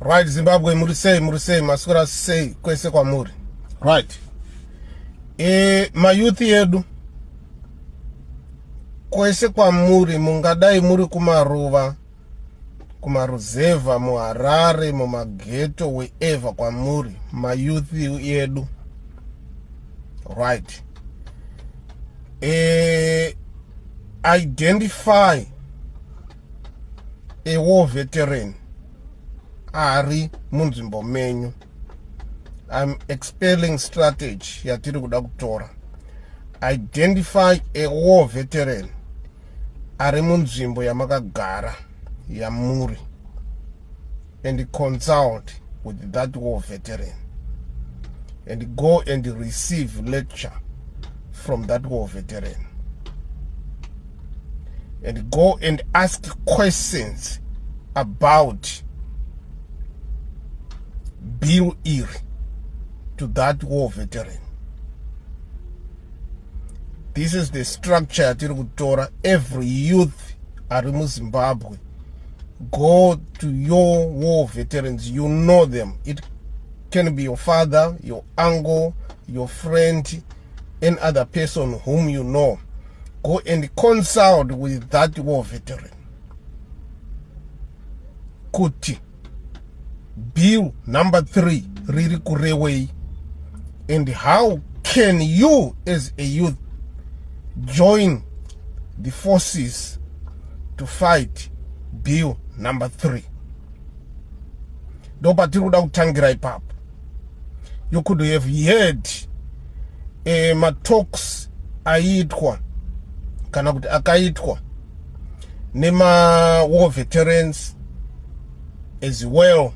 Right, Zimbabwe, muri sei, muri sei, maswera sei kwese kwamuri? Right, mayouth yedu kwese kwamuri, mungadai muri kumaruva, kumaruzevha, muHarare, mumaghetto, wherever kwamuri, mayouth yedu, right, identify a war veteran ari munzvimbo menyu. I'm expelling strategy yatiri kuda kutora. Identify a war veteran ari munzvimbo yamakagara, yamuri, and consult with that war veteran and go and receive lecture from that war veteran and go and ask questions about bill iri to that war veteran. This is the structure yatiri kutora. Every youth ari muZimbabwe, go to your war veterans. You know them. It can be your father, your uncle, your friend, any other person whom you know. Go and consult with that war veteran kuti bill number 3 riri kurewei and how can you as a youth join the forces to fight bill number 3. Ndo patiri kuda kutangira ipapo. You could have heard matalks aiitwa kana kuti akaitwa nema-war veterans as well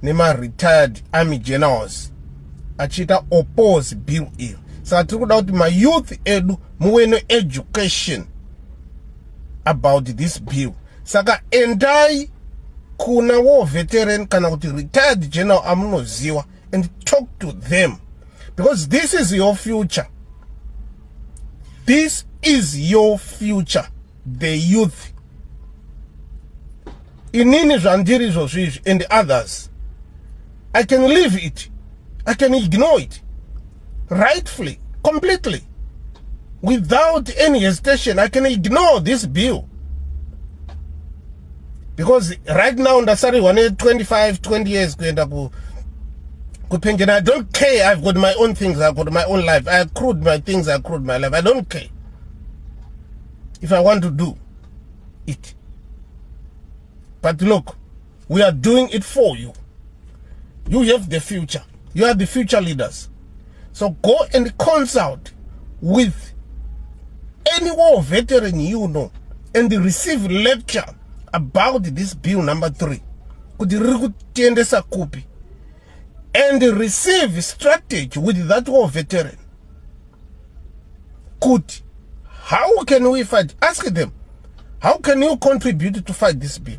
nema-retired army generals achiita oppose bill iyo. Saka tiri kuda kuti mayouth edu muve needucation about this bill. Saka endai kuna war veteran kana kuti retired general amunoziva and talk to them, because this is your future. This is your future, the youth. Inini zvandiri izvozvo izvi and others, I can leave it, I can ignore it rightfully, completely, without any hesitation. I can ignore this bill because right now ndasarirwa ne25 20 years kuenda kupension. I don't care. I've got my own things, I've got my own life. I accrued my things, I accrued my life. I don't care if I want to do it. But look, we are doing it for you. You have the future. You are the future leaders. So go and consult with any war veteran you know and receive lecture about this bill number 3, kuti riri kutiendesa kupi, and receive strategy with that war veteran kuti how can we fight. Ask them, how can you contribute to fight this bill?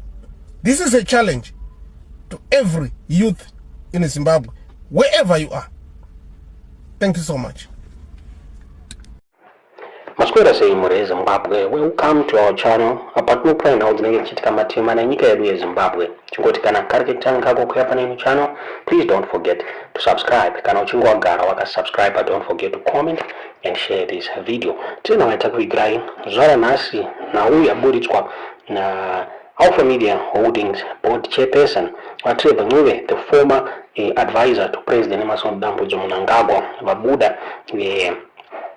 This is a challenge to every youth in Zimbabwe, wherever you are. Thank you so much. Maswera sei mhuri yeZimbabwe? Welcome to our channel. Apa tinokupai nhau dzinenge dzichiitika matema nenyika yedu yeZimbabwe. Chingoti kana kari kekutanga kako kuya pane ino channel, please don't forget to subscribe. Kana uchinge wagara wakasubscribe, don't forget to comment and share this video. Tine nhau yatakuvigirai zuva ranhasi, nhau yaburitswa naAlpha Media Holdings board chairperson vaTrevor Ncube, the former advisor to President Emmerson Dambudzo Mnangagwa. Vabuda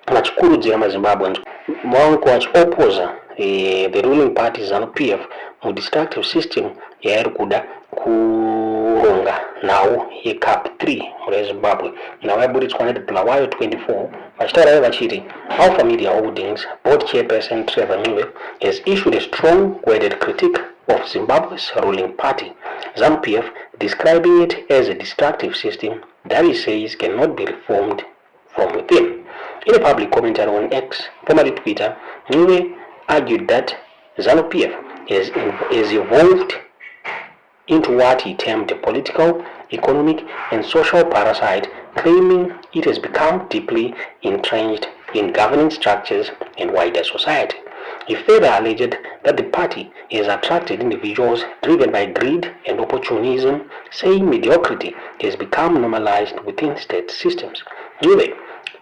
vachikurudzira maZimbabweans vangu vachiopposa the ruling party ZANU PF mudestructive system yairi kuda kuronga nhau yeCAB 3 mureZimbabwe. Nhau yaburitswa neBulawayo 24, vachitaura vachiti Alpha Media Holdings board chairperson Trevor Ncube has issued a strong worded critique of Zimbabwe's ruling party ZANU PF, describing it as a destructive system that he says cannot be reformed from within. In a public commentary on X, formerly Twitter, Ncube argued that ZANU-PF has evolved into what he termed a political, economic, and social parasite, claiming it has become deeply entrenched in governance structures and wider society. He further alleged that the party has attracted individuals driven by greed and opportunism, saying mediocrity has become normalized within state systems. Ncube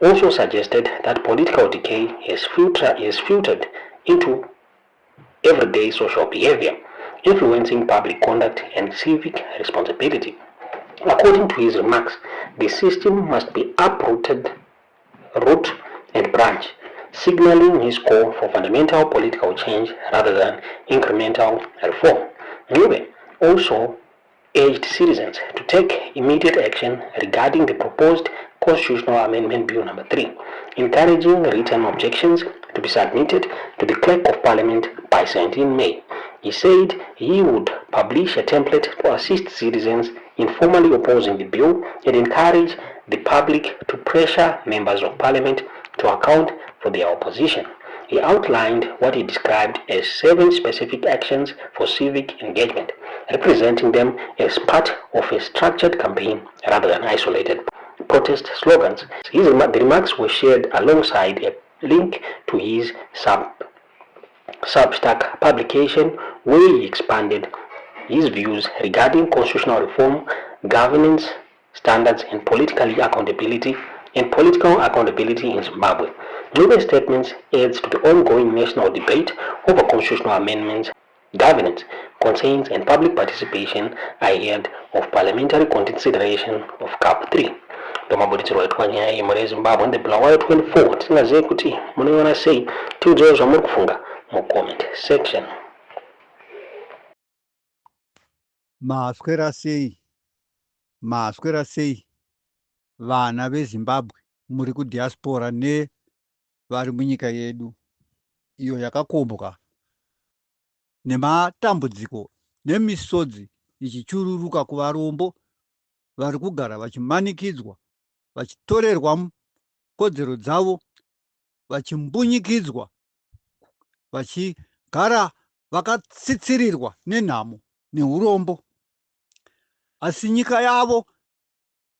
also suggested that political decay has filtered into everyday social behavior, influencing public conduct and civic responsibility. According to his remarks, the system must be uprooted, root and branch, signaling his call for fundamental political change rather than incremental reform. Ncube also urged citizens to take immediate action regarding the proposed Constitutional Amendment Bill Number 3, encouraging written objections to be submitted to the Clerk of Parliament by 17 May. He said he would publish a template to assist citizens in formally opposing the bill and encourage the public to pressure members of parliament to account for their opposition. He outlined what he described as seven specific actions for civic engagement, representing them as part of a structured campaign rather than isolated protest slogans. The remarks were shared alongside a link to his Substack publication, where he expanded his views regarding constitutional reform, governance standards, and political accountability in Zimbabwe. Ncube's statements adds to the ongoing national debate over constitutional amendments, governance concerns, and public participation ahead of parliamentary consideration of CAP 3. Ndomabuditsirwo aitwa nyaya iyi mhuri yeZimbabwe neBulawayo 24. Tisingazive kuti munoiona sei, tiudzewo zvamuri kufunga mucomment section. Maswera sei? Maswera sei vana veZimbabwe muri kudiaspora nevari munyika yedu iyo yakakombwa nematambudziko nemisodzi ichichururuka kuvarombo vari kugara vachimanikidzwa, vachitorerwa kodzero dzavo, vachimbunyikidzwa, vachigara vakatsitsirirwa nenhamo neurombo, asi nyika yavo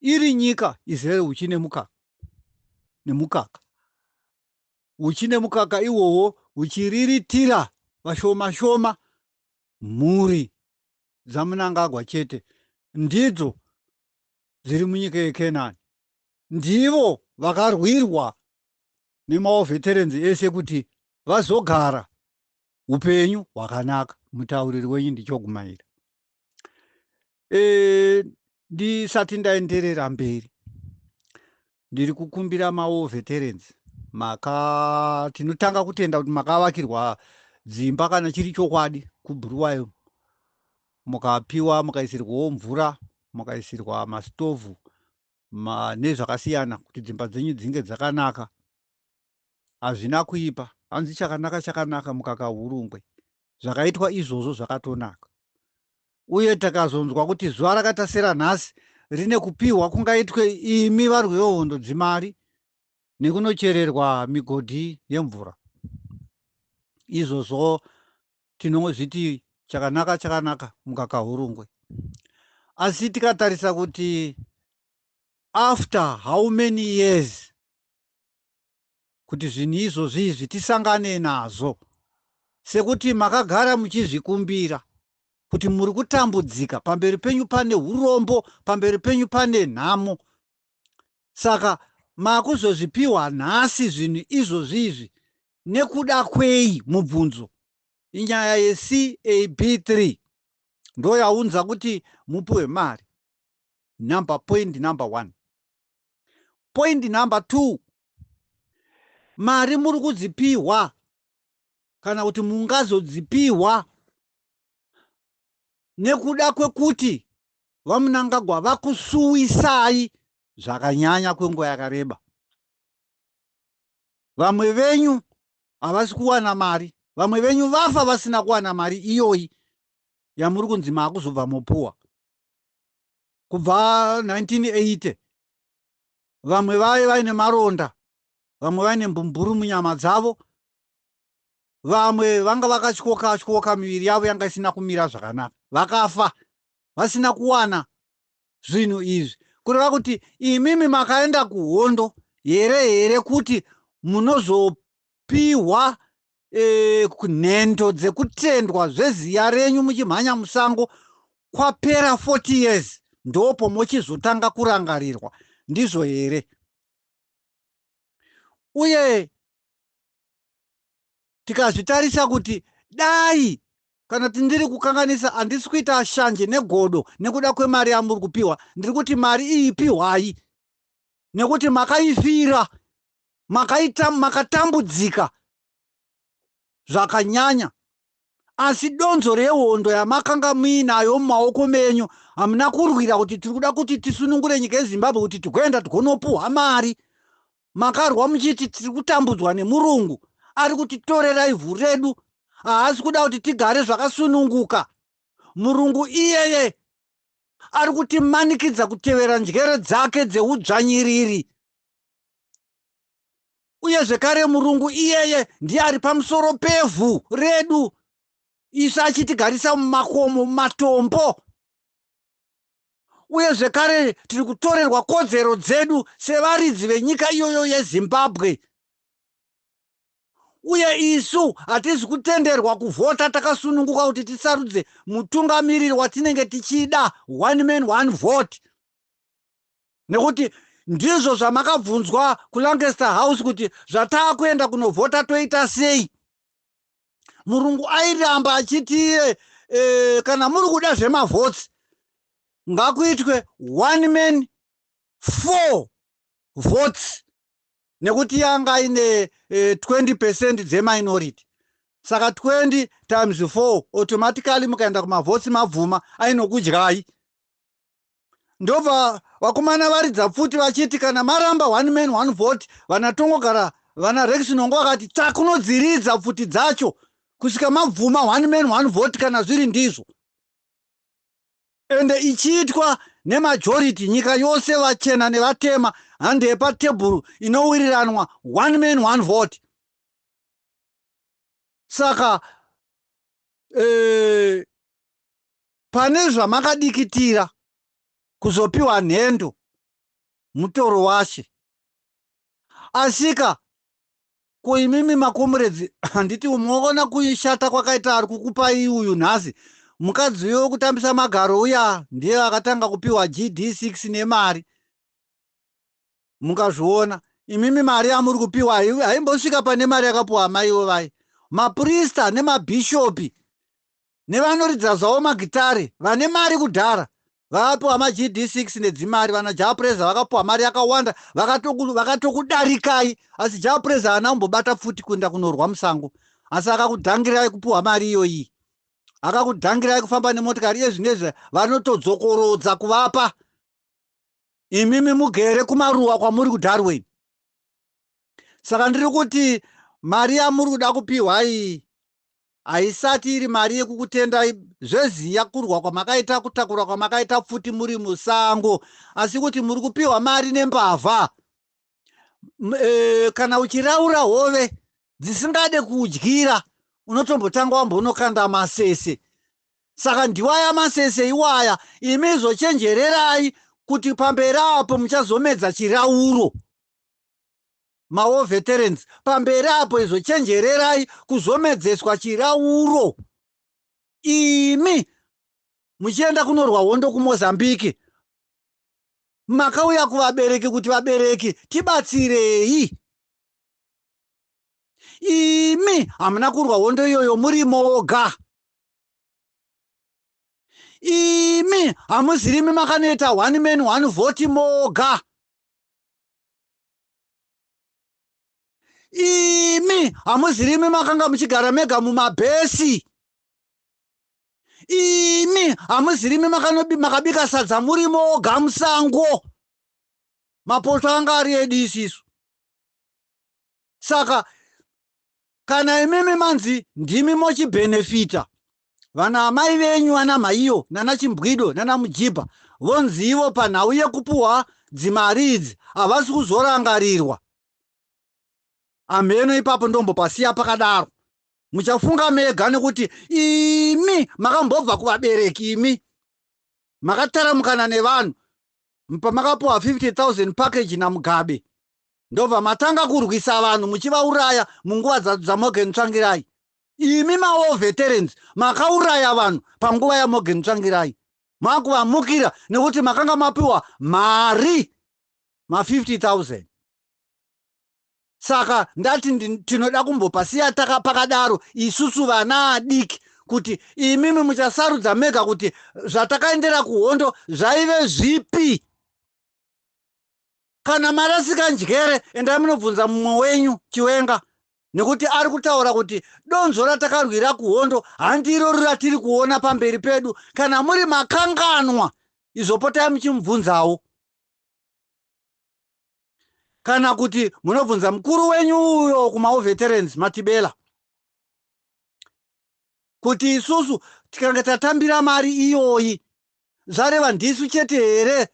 iri nyika izere uchi nemukaka nemukaka, uchi nemukaka ihwohwo huchiriritira vashoma shoma. Mhuri dzaMunangagwa chete ndidzo dziri munyika yeKenani. Ndivo vakarwirwa nemawar veterans ese kuti vazogara upenyu hwakanaka. Mutauriri wenyu ndichogumaira. Ndisati ndaenderera mberi, ndiri kukumbira mawar veterans maka, tinotanga kutenda kuti makavakirwa dzimba kana chiri chokwadi kuBhuruwayo, mukapiwa, mukaisirwawo mvura, mukaisirwa mastovhu nezvakasiyana kuti dzimba dzenyu dzinge dzakanaka. Hazvina kuipa. Hanzi chakanaka chakanaka mukaka hurungwe. Zvakaitwa izvozvo zvakatonaka, uye takazonzwa kuti zuva rakatasera nhasi rine kupiwa kungaitwe imi varwi vehondo dzimari nekunochererwa migodhi yemvura. Izvozvo tinozviti chakanaka chakanaka mukaka hurungwe. Asi tikatarisa kuti after how many years kuti zvinhu izvozvi izvi tisangane nazvo, sekuti makagara muchizvikumbira kuti muri kutambudzika, pamberi penyu pane urombo, pamberi penyu pane nhamo, saka makuzozvipiwa nhasi zvinhu izvozvi izvi nekuda kwei? Mubvunzo. Inyaya yeCAB3 ndo yaunza kuti mupiwe mari. Number point number one. Point number two, mari muri kudzipiwa kana kuti mungazodzipiwa nekuda kwekuti vaMunangagwa vakusuwisai zvakanyanya kwenguva yakareba. Vamwe venyu havasi kuwana mari, vamwe venyu vafa vasina kuwana mari iyoyi yamuri kunzi maakuzobva mopuwa. Kubva 1980 vamwe vave vaine maronda, vamwe vaine mbumburu munyama dzavo, vamwe vanga vakatyoka tyoka, miviri yavo yanga isina kumira zvakanaka, vakafa vasina kuwana zvinhu izvi. Kureva kuti imimi makaenda kuhondo here kuti munozopiwa? Nhendo dzekutendwa zveziya renyu muchimhanya musango kwapera 40 years, ndopo mochizotanga kurangarirwa, ndizvo here? Uye tikazvitarisa kuti dai kana tindiri kukanganisa, handisi kuita shanje negodo nekuda kwemari yamuri kupiwa. Ndiri kuti mari iyi piwai nekuti makaifira, makaita, makatambudzika zvakanyanya. Asi donzo rehondo yamakanga muinayo mumaoko menyu, hamuna kurwira kuti tiri kuda kuti tisunungure nyika yeZimbabwe kuti tigoenda tigonopuhwa mari. Makarwa muchiti tiri kutambudzwa nemurungu ari kutitorera ivhu redu, haasi kuda kuti tigare zvakasununguka. Murungu iyeye ari kutimanikidza kutevera njere dzake dzeudzvanyiriri. Uye zvekare murungu iyeye ndiye ari pamusoro pevhu redu, isu achitigarisa mumakomo, mumatombo. Uye zvekare tiri kutorerwa kodzero dzedu sevaridzi venyika iyoyo yeZimbabwe. Uye isu hatisi kutenderwa kuvhota takasununguka kuti tisarudze mutungamiriri watinenge tichida, one man one vote, nekuti ndizvo zvamakabvunzwa kuLancaster House kuti zvataakuenda kunovhota toita sei. Murungu airamba achiti iye kana muri kuda zvemavhotsi, ngakuitwe one man four votes, nekuti yanga ine 20% dzeminority. Saka 20 times 4, automatically mukaenda kumavhotsi mabvuma, ainokudyai. Ndobva vakomana varidza pfuti vachiti kana maramba one man one vote, vana Tongogara, vana Rex Nongo vakati takunodziridza pfuti dzacho kusvika mabvuma one man one vote kana zviri ndizvo. Ende ichiitwa nemajority nyika yose, vachena nevatema, handei patebhuru inowiriranwa one man one vote. Saka pane zvamakadikitira kuzopiwa nhendo, mutoro washe. Asika ko imimi makomuredzi, handiti munoona kushata kwakaita ari kukupai uyu nhasi? Mukadzi uyo wekutambisa magaro uya ndiye akatanga kupiwa GD6 nemari. Mukazviona imimi, mari yamuri kupiwa haimbosvika pane mari yakapiwa maivo vai. Maprista nemabhishopi nevanoridza zvavo magitare vane mari kudhara vakapiwa maGD6 nedzimari. Vana Jah Prayzah vakapiwa mari yakawanda, vakatokudarikai. Asi Jah Prayzah haana kumbobata pfuti kuenda kunorwa musango, asi akakudhangirai kupiwa mari iyoyi, akakudhangirai kufamba nemotikari. Iye zvinezvi vanotodzokorodza kuvapa, imimi mugere kumaruwa kwamuri kuDarwin. Saka ndiri kuti mari yamuri kuda kupiwa iyi haisati iri mari yekukutendai zveziya, kurwa kwamakaita, kutakura kwamakaita pfuti muri musango, asi kuti muri kupiwa mari nembavha. Kana uchiraura hove dzisingade kudyira, unotombotanga wambonokanda masese. Saka ndiwaya masese iwaya. Imi zochenjererai kuti pamberi apo muchazomedza chirauro. Mawar veterans, pamberi apo izochenjererai kuzomedzeswa chirauro. Imi muchienda kunorwa hondo kuMozambique, makauya kuvabereki kuti vabereki tibatsirei. Imi hamuna kurwa hondo iyoyo muri moga. Imi hamuzirimi makanoita one man one vote moga. Imi hamuzirimi makanga muchigara mega mumabhesi. Imi hamuzirimi makabika sadza muri moga musango. Mapoto anga ari edu isisu. Saka kana imimi manzi ndimi mochibhenefita, vana amai venyu, vana mhaiyo, nana Chimbwido, nana Mujibha, vonzi ivo panhau yekupuhwa dzimari idzi havasi kuzorangarirwa, hamheno ipapo ndombopasiya pakadaro. Muchafunga mega, nekuti imi makambobva kuvabereki, imi makataramukana nevanhu pamakapuhwa 50 000 package naMugabe. Ndobva matanga kurwisa vanhu muchivauraya munguva dzaMorgan Tsvangirai. Imi mawar veterans makauraya vanhu panguva yaMorgan Tsvangirai, makuvamukira nekuti makanga mapiwa mari ma50 000. Saka ndati tinoda kumbopasiya pakadaro isusu vana adiki, kuti imimi muchasarudza mega kuti zvatakaendera kuhondo zvaive zvipi. Kana marasika njere, endai munobvunza mumwe wenyu Chiwenga, nekuti ari kutaura kuti donzvo ratakarwira kuhondo handiro ratiri kuona pamberi pedu. Kana muri makanganwa izvo, potai muchimubvunzawo, kana kuti munobvunza mukuru wenyu uyo kumawar veterans, Matibela, kuti isusu tikange tatambira mari iyoyi, zvareva ndisu chete here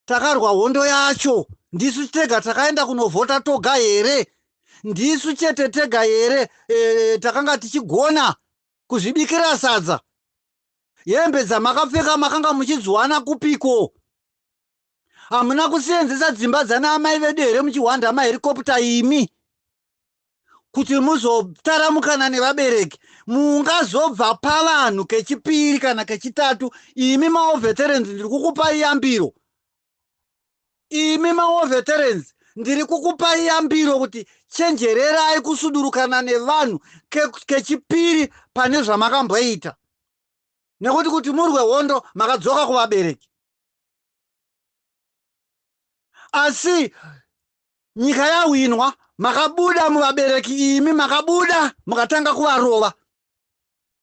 takarwa hondo yacho? Ndisu tega takaenda kunovhota toga here? Ndisu chete tega here takanga tichigona kuzvibikira sadza? Hembe dzamakapfeka makanga muchidziwana kupiko? Hamuna kusenzesa dzimba dzana amai vedu here muchihwanda mahelikopta imi kuti muzotaramukana nevabereki? Mungazobva pavanhu kechipiri kana kechitatu. Imi mawar veterans, ndiri kukupai yambiro. Imi mawar veterans, ndiri kukupai yambiro kuti chenjererai kusudurukana nevanhu kechipiri pane zvamakamboita, nekuti kuti murwe hondo makadzoka kuvabereki, asi nyika yawinwa makabuda muvabereki. Imi makabuda mukatanga kuvarova,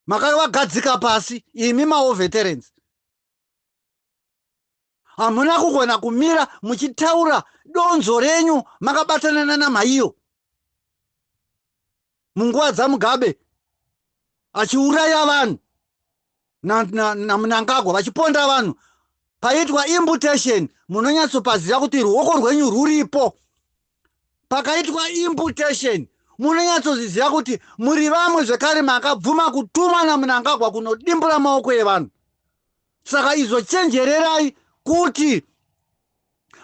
makavagadzika pasi. Imi mawar veterans, hamuna kugona kumira muchitaura donzvo renyu makabatana nanamhaiyo munguva dzaMugabe achiuraya vanhu naMunangagwa vachiponda vanhu. Paitwa imputation, munonyatsopaziva kuti ruoko rwenyu ruripo. Pakaitwa imputation, munonyatsozviziva kuti muri vamwe zvekare makabvuma kutumwa naMunangagwa kunodimbura maoko evanhu. Saka izvo chenjererai kuti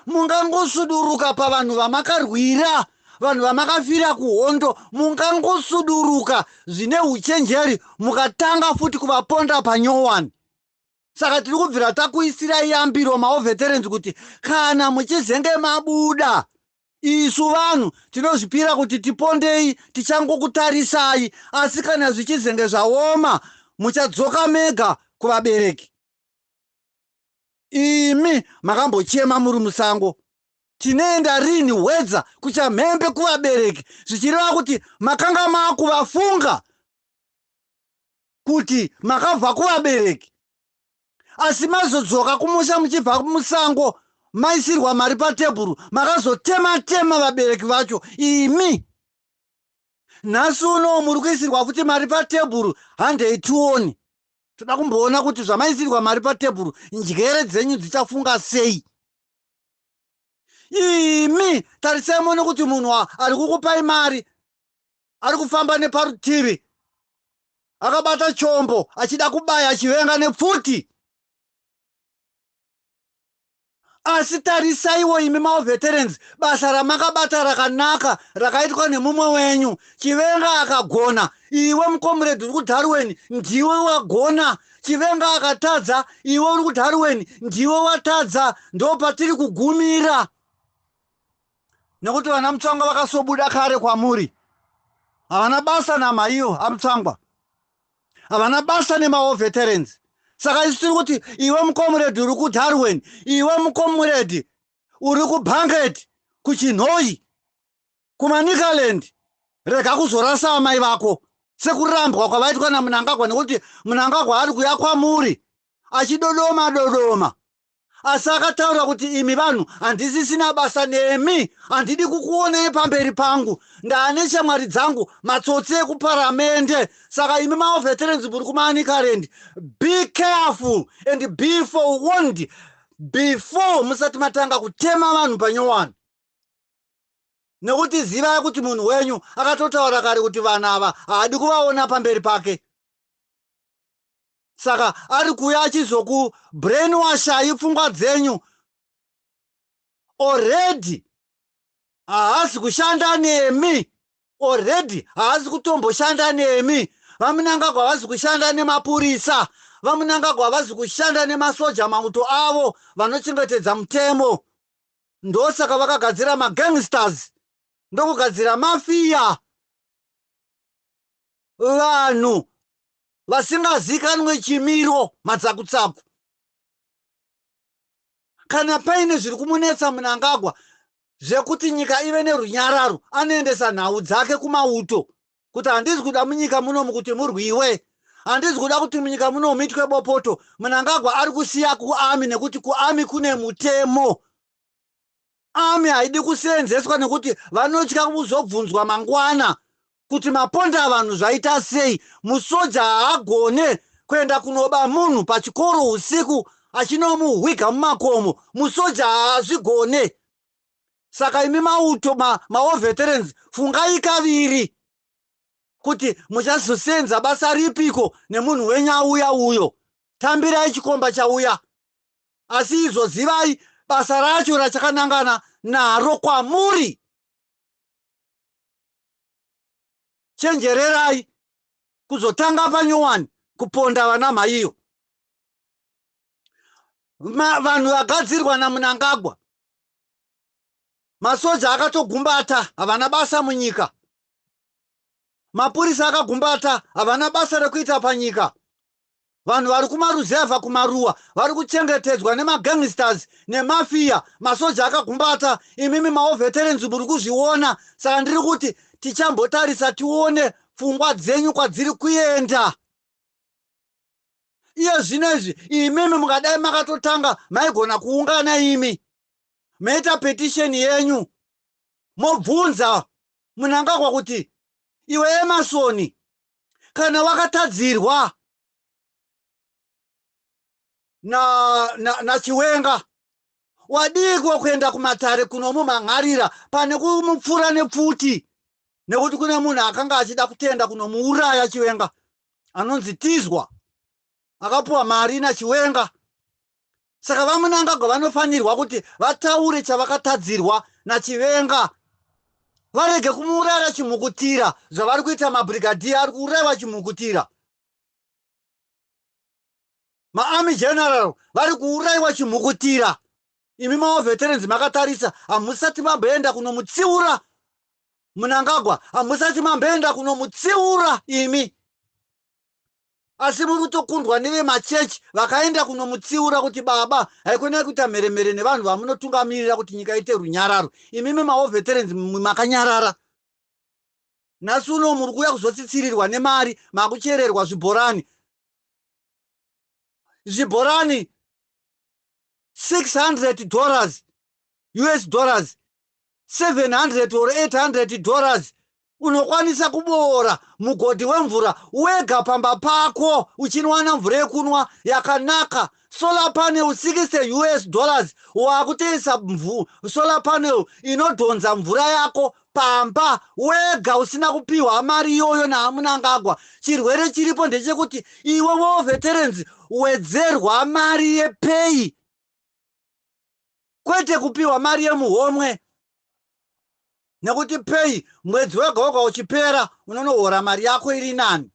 mungangosuduruka pavanhu vamakarwira, vanhu vamakafira kuhondo. Mungangosuduruka zvine uchenjeri mukatanga futi kuvaponda panyowani. Saka tiri kubvira takuisirai yambiro, mawar veterans, kuti kana muchizenge mabuda, isu vanhu tinozvipira kuti tipondei, tichangokutarisai. Asi kana zvichizenge zvaoma, muchadzoka mega kuvabereki. Imi makambochema muri musango, "Tinoenda rini Hwedza kuchamhembe kuvabereki?" Zvichireva kuti makanga maakuvafunga kuti makabva kuvabereki, asi mazodzoka kumusha muchibva musango, maisirwa mari patebhuru, makazotema tema vabereki vacho. Imi nhasi uno muri kuisirwa futi mari patebhuru, handei tioni. Toda kumboona kuti zvamaisirwa mari patebhuru, njere dzenyu dzichafunga sei. Imi tarisai muone kuti munhu ari kukupai mari ari kufamba neparutivi akabata chombo achida kubaya achivenga nepfuti. Asi tarisaiwo imi mawar veterans, basa ramakabata rakanaka rakaitwa nemumwe wenyu Chivenga akagona. Iwe mucomrade uri kuDarwin, ndiwe wagona. Chivenga akatadza, iwe uri kuDarwin, ndiwe watadza. Ndo patiri kugumira, nekuti vana Mutsvangwa vakasobuda kare kwamuri. Havana basa namaiyo aMutsvangwa, havana basa nemawar veterans. Saka isu tiri kuti iwe mucomrade uri kuDarwin, iwe mucomrade uri kuBanket, kuChinhoyi, kuManicaland, rega kuzorasa amai vako sekurambwa kwavaitwa naMunangagwa, nekuti Munangagwa ari kuya kwamuri achidodoma dodoma, asi akataura kuti, "Imi vanhu, handisisina basa nemi, handidi kukuonei pamberi pangu, ndaane shamwari dzangu, matsotsi ekuparamende." Saka imi mawar veterans muri kuManicaland, be careful and be forewarned before musati matanga kutema vanhu panyowani, nekuti zivai kuti munhu wenyu akatotaura kare kuti vanhu ava haadi kuvaona pamberi pake. Saka ari kuuya achizokubrainwashai pfungwa dzenyu already. Haasi kushanda nemi already, haasi kutomboshanda nemi. VaMunangagwa havasi kushanda nemapurisa, VaMunangagwa havasi kushanda nemasoja, mauto avo vanochengetedza mutemo. Ndosaka vakagadzira magangsters, ndokugadzira mafia, vanhu vasingazikanwe chimiro, matsakutsaku. Kana paine zviri kumunetsa Munangagwa zvekuti nyika ive nerunyararo, anoendesa nhau dzake kumauto kuti handisi kuda munyika munomu kuti murwiwe, handisi kuda kuti munyika munomu muitwe bopoto. Munangagwa ari kusiya kuarmy nekuti kuarmy kune mutemo. Army haidi kuseenzeswa nekuti vanotya kuzobvunzwa mangwana kuti maponda vanhu zvaita sei. Musoja haagone kuenda kunoba munhu pachikoro usiku achinomuhwiga mumakomo. Musoja haazvigone. Saka imi mauto, mawar veterans, fungai kaviri kuti muchazosenza basa ripiko nemunhu wenyu auya uyo. Tambirai chikomba chauya, asi izvo zivai basa racho rachakanangana naro kwamuri. Chenjererai kuzotanga panyowani kuponda vana mhaiyo, vanhu vagadzirwa naMunangagwa. Masoja akatogumbata, havana basa munyika. Mapurisa akagumbata, havana basa rekuita panyika. Vanhu vari kumaruzevha, kumaruwa, vari kuchengetedzwa nemagangsters nemafia. Masoja akagumbata. Imimi mawar veterans muri kuzviona. Saka ndiri kuti tichambotarisa tione pfungwa dzenyu kwadziri kuenda iye zvino izvi. Imimi mungadai makatotanga, maigona kuungana imi moita petition yenyu, mobvunza Munangagwa kuti iwe Emmerson, kana wakatadzirwa naChiwenga, na wadiko kuenda kumatare kunomumhan'arira pane kumupfura nepfuti? Nekuti kune munhu akanga achida kutenda kunomuuraya Chiwenga anonzi Tizwa, akapiwa mari naChiwenga. Saka VaMunangagwa vanofanirwa kuti vataure chavakatadzirwa naChivenga, varege kumuurayira chimhukutira zvavari kuita. Mabrigadier ari kuurayiwa chimhukutira, maarmy general vari kuurayiwa chimhukutira. Imi mawar veterans makatarisa, hamusati mamboenda kunomutsiura Munangagwa, hamusati mamboenda kunomutsiura imi, asi muri kutokundwa nevemachechi vakaenda kunomutsiura kuti baba, haikonai kuita mheremhere nevanhu vamunotungamirira kuti nyika ite runyararo. Imimi mawar veterans makanyarara. Nhasi uno muri kuuya kuzotsitsirirwa nemari, makuchererwa zvibhorani. Zvibhorani $600, US dollars 700 or $800, unokwanisa kuboora mugodhi wemvura wega pamba pako uchinwana mvura yekunwa yakanaka. Solar panel 60 US dollars, wakutoisa solar panel inodhonza mvura yako pamba wega usina kupiwa mari iyoyo naaMunangagwa. Chirwere chiripo ndechekuti iwe war veterans wedzerwa mari yepay, kwete kupiwa mari yemuhomwe, nekuti pay mwedzi wega wega uchipera unonohora mari yako iri nani.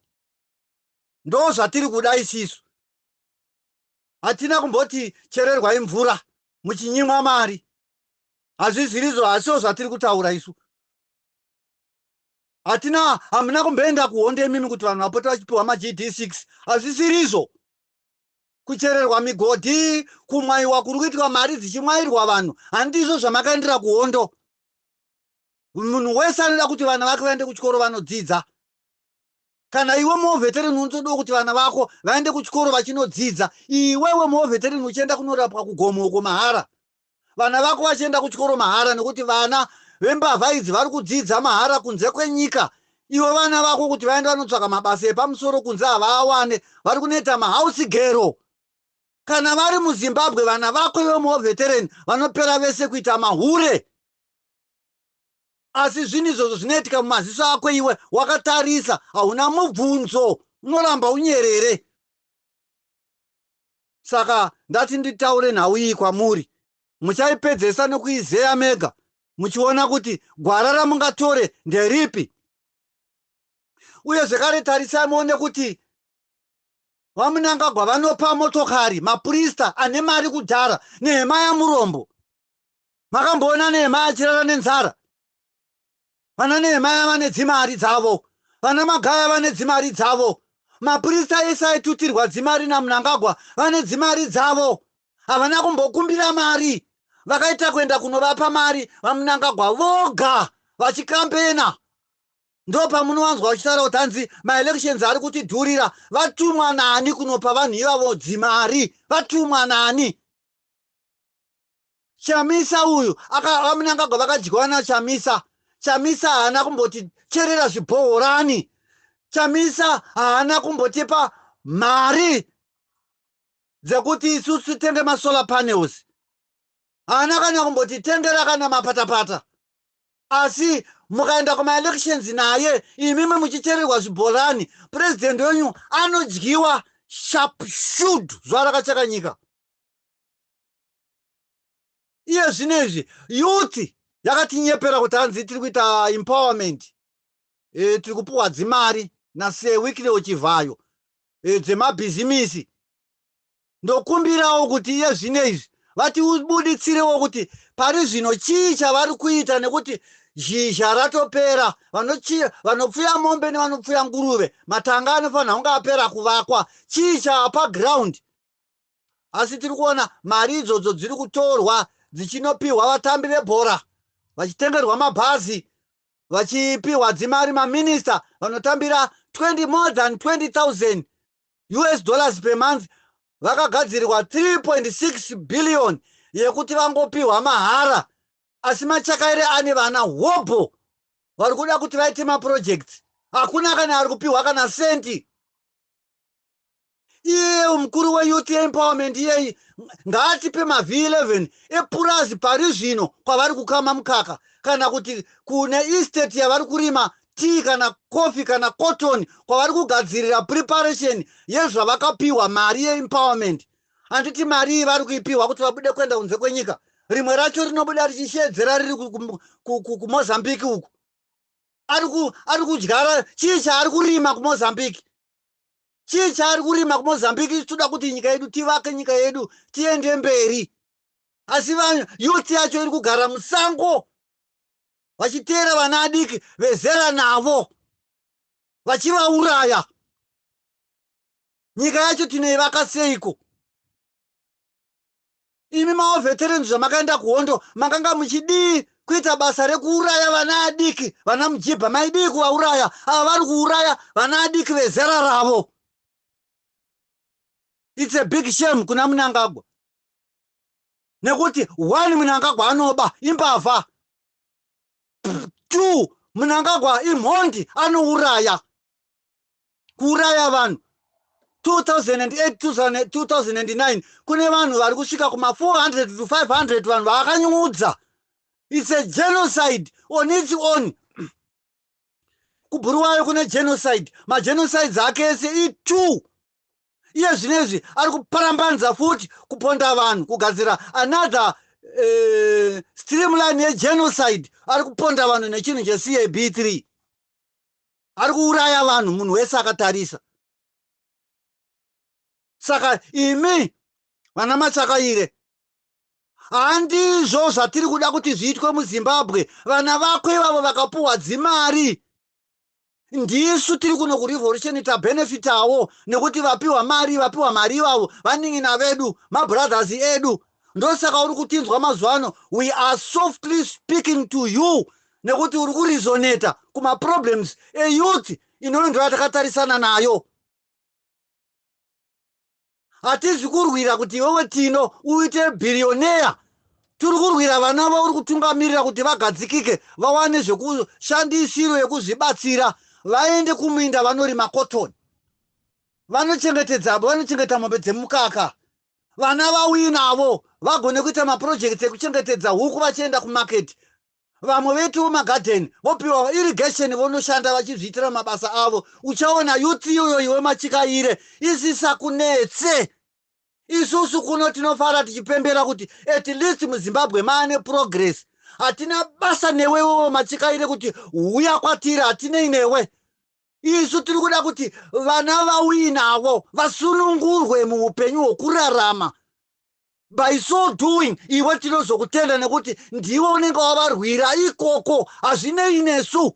Ndo zvatiri kuda isisu. Hatina kumboti chererwai mvura muchinyimwa mari, hazvizvirizvo, hasiwo zvatiri kutaura isu. Hatina, hamuna kumboenda kuhondo imimi kuti vanhu vapote vachipiwa maGD6, hazvisirizvo. Kuchererwa migodhi, kumwayiwa kuri kuitwa mari dzichimwayirwa vanhu, handizvo zvamakaendera kuhondo. Munhu wese anoda kuti vana vake vaende kuchikoro vanodzidza. Kana iwe muwar veteran unotodawo kuti vana vako vaende kuchikoro vachinodzidza. Iwewe muwar veteran uchienda kunorapwa kugomo uko mahara, vana vako vachienda kuchikoro mahara, nekuti vana vembavha idzi vari kudzidza mahara kunze kwenyika. Iwe vana vako kuti vaende vanotsvaka mabasa epamusoro kunze havaawane, vari kunoita mahouse girl. Kana vari muZimbabwe, vana vako iwe muwar veteran vanopera vese kuita mahure. Asi zvinhu izvozvo zvinoitika mumaziso ako iwe wakatarisa, hauna mubvunzo, unoramba unyerere. Saka ndati nditaure nhau iyi kwamuri, muchaipedzesa nekuizeya mega. Muchiona kuti gwara ramungatore nderipi. Uye zvekare tarisai muone kuti VaMnangagwa vanopa motokari mapurista ane mari kudhara. Nehemaya murombo. Makamboona Nehemaya achirara nenzara? Vana Nehemaya vane dzimari dzavo, vana Magaya vane dzimari dzavo, mapurista ese aitutirwa dzimari naMnangagwa vane dzimari dzavo. Havana kumbokumbira mari, vakaita kuenda kunovapa mari VaMnangagwa voga vachikampena. Ndo pamunowanzwa vachitaura kuti hanzi maelections ari kutidhurira. Vatumwa nani kunopa vanhu ivavo dzimari? Vatumwa nani? Chamisa uyu, VaMnangagwa vakadyiwa naChamisa. Chamisa haana kumboticherera zvibhohorani. Chamisa haana kumbotipa mari dzekuti isusu titenge masolar panels. Haana kana kumbotitengera kana mapatapata. Asi mukaenda kumaelections naye, imimi muchichererwa zvibhorani, purezidendi wenyu anodyiwa sharp shoot zuva rakachaka nyika. Iye zvino izvi youth yakatinyepera kuti hanzi tiri kuita empowerment, tiri kupuhwa dzimari naSir Wicknell Chivhayo dzemabhizimisi. Ndokumbirawo kuti iye zvino izvi vatibuditsirewo kuti pari zvino chii chavari kuita, nekuti zhizha ratopera. Vanopfuya mombe nevanopfuya nguruve, matanga anofanira kunge apera kuvakwa. Chii chaapa ground? Asi tiri kuona mari idzodzo dziri kutorwa dzichinopiwa vatambi vebhora, vachitengerwa mabhazi, vachipiwa dzimari maminista vanotambira 20, more than 20,000 US dollars per month. Vakagadzirirwa 3.6 billion yekuti vangopiwa mahara. Asi Machakaire ane vana hobho vari kuda kuti vaite maprojects, hakuna kana ari kupiwa kana senti. Iye mukuru weyouth empowerment iyeyi ngaatipe maV11 epurazi pari zvino kwavari kukama mukaka, kana kuti kune estate yavari kurima tea kana coffee kana cotton, kwavari kugadzirira preparation yezvavakapiwa mari yeempowerment. Handiti mari iyi vari kuipiwa kuti vabude kuenda kunze kwenyika? Rimwe racho rinobuda richishedzera riri kuMozambique uku. Ari kudyara chii chaari kurima kuMozambique? Chii chaari kurima kuMozambique? Toda kuti nyika yedu tivake, nyika yedu tiende mberi, asi youth yacho iri kugara musango vachiteera vana adiki vezera navo vachivauraya. Nyika yacho tinoivaka seiko? Imi mawar veterans, zvamakaenda kuhondo makanga muchidii kuita basa rekuuraya vana adiki? Vana mujibha maidii kuvauraya? Ava vari kuuraya vana adiki vezera ravo. It's a big shame kuna Munangagwa, nekuti one, Munangagwa anoba, imbavha. Two, Munangagwa imhondi, anouraya, kuuraya vanhu 2008, 2009. Kune vanhu vari kusvika kuma400 to 500 vanhu vaakanyudza. It's a genocide on its own. KuBhuruwayo kune genocide. Magenocides ake ese i2. Iye zvinezvi ari kuparambanza futi kuponda vanhu, kugadzira another streamline yegenocide. Ari kuponda vanhu nechinhu cheCAB 3. Ari kuuraya vanhu munhu wese akatarisa. Saka imi vana Machakaire, handizvo zvatiri kuda kuti zviitwe muZimbabwe. Vana vako ivavo vakapuhwa dzimari, ndisu tiri kuno kurevolution tabenefitawo, nekuti vapiwa mari, vapiwa mari ivavo vanin'ina vedu, mabrothers edu. Ndosaka uri kutinzwa mazuva ano we are softly speaking to you, nekuti uri kuresonata kumaproblems eyouth inoyo. Ndo yatakatarisana nayo. Hatizi kurwira kuti iwewe Tino uite billionaire. Tiri kurwira vana vauri kutungamirira kuti vagadzikike, vawane zvekushandisiro yekuzvibatsira, vaende kuminda vanorima cotton, vanochengetedza, vanochengeta mombe dzemukaka. Vana vauinavo vagone kuita maprojects ekuchengetedza huku vachienda kumaketi. Vamwe vetuwo magadheni vopiwa irrigation, vonoshanda vachizviitira mabasa avo. Uchaona youth iyoyo, iwe Machikaire, isisakunetse. Isusu kuno tinofara tichipembera kuti at least muZimbabwe maane progress. Hatina basa newewewo Machikaire kuti huya kwatiri, hatinei newe. Isu tiri kuda kuti vana vauinavo vasunungurwe muupenyu hwokurarama. By so doing, iwe tinozokutenda nekuti ndiwe unenge wavarwira ikoko. Hazvinei nesu,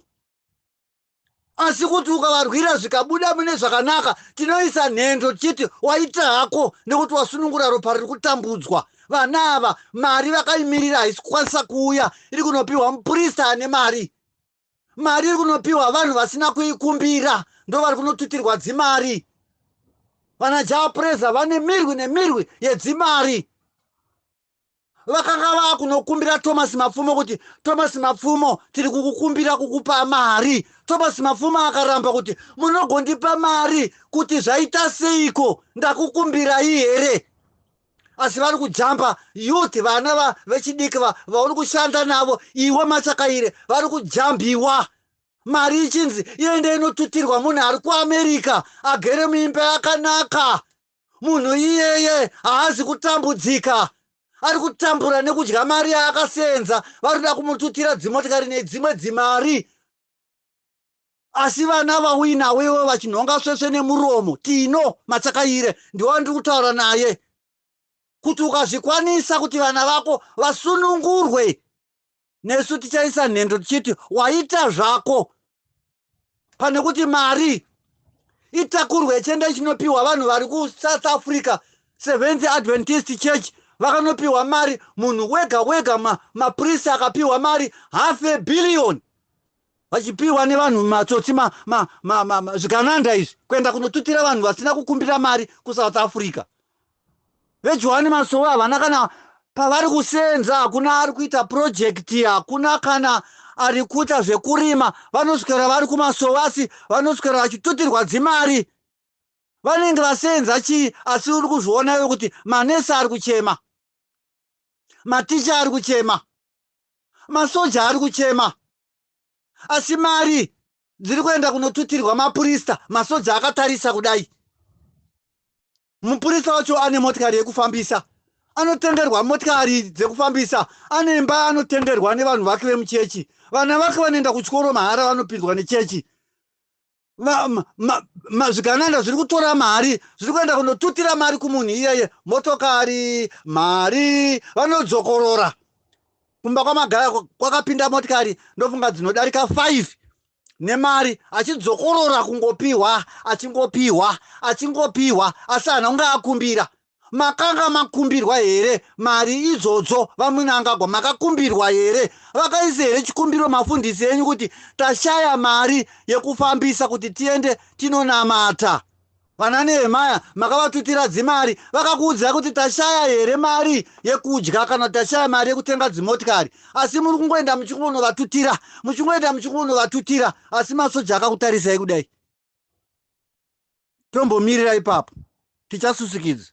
asi kuti ukavarwira zvikabuda mune zvakanaka, tinoisa nhendo tichiti waita hako nekuti wasunungura ropa riri kutambudzwa. Vana ava mari vakaimirira haisi kukwanisa kuuya, iri kunopiwa mupurisa ane mari. Mari iri kunopiwa vanhu vasina kuikumbira, ndo vari kunotutirwa dzimari. Vana Japreza vane mirwi nemirwi yedzimari. Vakanga vakunokumbira Thomas Mapfumo kuti, "Thomas Mapfumo, tiri kukukumbira kukupa mari." Thomas Mapfumo akaramba kuti, "Munogondipa mari kuti zvaita seiko? Ndakukumbirai here?" Asi vari kujamba youth, vana vechidiki vauri kushanda navo iwe Machakaire, vari kujambiwa mari ichinzi iende inotutirwa munhu ari kuAmerica agere muimba yakanaka. Munhu iyeye haazi kutambudzika, ari kutambura nekudya mari yaakasenza. Vari kuda kumututira dzimotikari nedzimwe dzimari, asi vana vauinawo ivo vachinhonga svesve nemuromo. Tino Machakaire ndiwo ndiri kutaura naye kuti ukazvikwanisa kuti vana vako vasunungurwe, nesu tichaisa nhendo tichiti waita zvako, pane kuti mari itakurwe ichienda ichinopiwa vanhu vari kuSouth Africa. Seventh Adventist Church vakanopiwa mari, munhu wega wega, mapurisa akapiwa mari half a billion, vachipiwa nevanhu matsotsi, zvigananda izvi, kuenda kunotutira vanhu vasina kukumbira mari kuSouth Africa. VeJohani Masowe havana kana pavari kusenza, hakuna ari kuita project, hakuna kana ari kuita zvekurima. Vanoswera vari kumasowe, asi vanoswera vachitutirwa dzimari. Vanenge vasenza chii? Asi uri kuzviona iwe kuti manesi ari kuchema, maticha ari kuchema, masoja ari kuchema, asi mari dziri kuenda kunotutirwa mapurista, masoja akatarisa kudai. Mupurisa wacho ane motikari yekufambisa, anotengerwa motikari dzekufambisa, ane imba, anotengerwa nevanhu vake vemuchechi, vana vake vanoenda kuchikoro mahara, vanopinzwa nechechi. Zvigananda zviri kutora mari, zviri kuenda kunotutira mari kumunhu iyeye, motokari, mari, vanodzokorora. Kumba kwaMagaya kwakapinda motikari, ndofunga dzinodarika 5, nemari, achidzokorora kungopiwa, achingopiwa, achingopiwa, asi hana kunge akumbira. Makanga makumbirwa here mari idzodzo, vaMnangagwa? Makakumbirwa here? Vakaisa here chikumbiro mafundisi enyu kuti tashaya mari yekufambisa kuti tiende tinonamata? Vana Nehemaya makavatutira dzimari, vakakuudzai kuti tashaya here mari yekudya kana tashaya mari yekutenga dzimotikari? Asi muri kungoenda muchingonovatutira, muchingoenda muchingonovatutira, asi masoja akakutarisai kudai. Tombomirira ipapo, tichasusikidza.